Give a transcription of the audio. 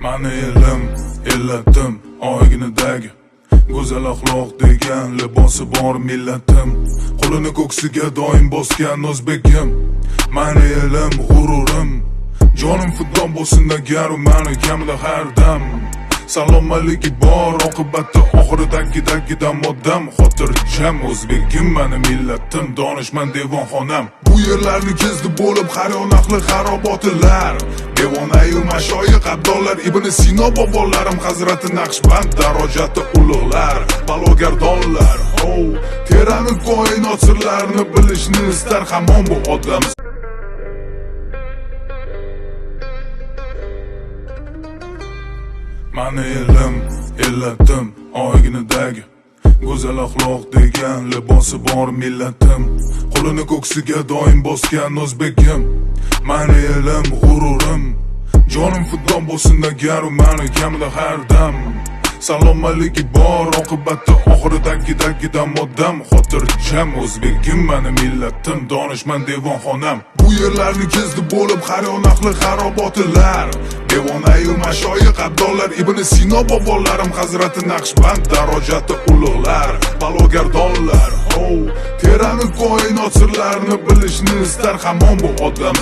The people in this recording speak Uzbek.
Mani elim, illatim, oyginidagi go'zal axloq degan libosi bor millatim. Qo'lini ko'ksiga doim bosgan o'zbegim. Mani elim, g'ururim. Jonim fidon bo'lsin agar u mani kamida har dam. Salom aliki bor oqibatda oxiridagi odam xotirjam o'zbegim mani millatim, donishmand devonxonam. Bu yerlarni kezdi bo'lib har yon ahli xarobotilar. Devonayu mashoyix abdollar, Ibn Sino bobolarim, Hazrati Naqshband darojati ulug'lar, balogardonlar. Oh, terani koinot sirlarini bilishni istar hamon bu odam. Mani elim, illatim, oyginidagi go'zal axloq degan libosi bor millatim. Qo'lini ko'ksiga doim bosgan o'zbegim. Mani elim, g'ururim. Jonim fidon bo'lsin agar u mani kamida har dam. Salom aliki bor oqibatda oxiridagi odam xotirjam o'zbegim mani millatim, donishmand devonxonam. Bu yerlarni kezdi bo'lib har yon ahli xarobotilar. Devonayu mashoyix abdollar, Ibn Sino bobolarim, Hazrati Naqshband darojati ulug'lar, balogardonlar. Oh, terani koinot sirlarini bilishni istar hamon bu odam.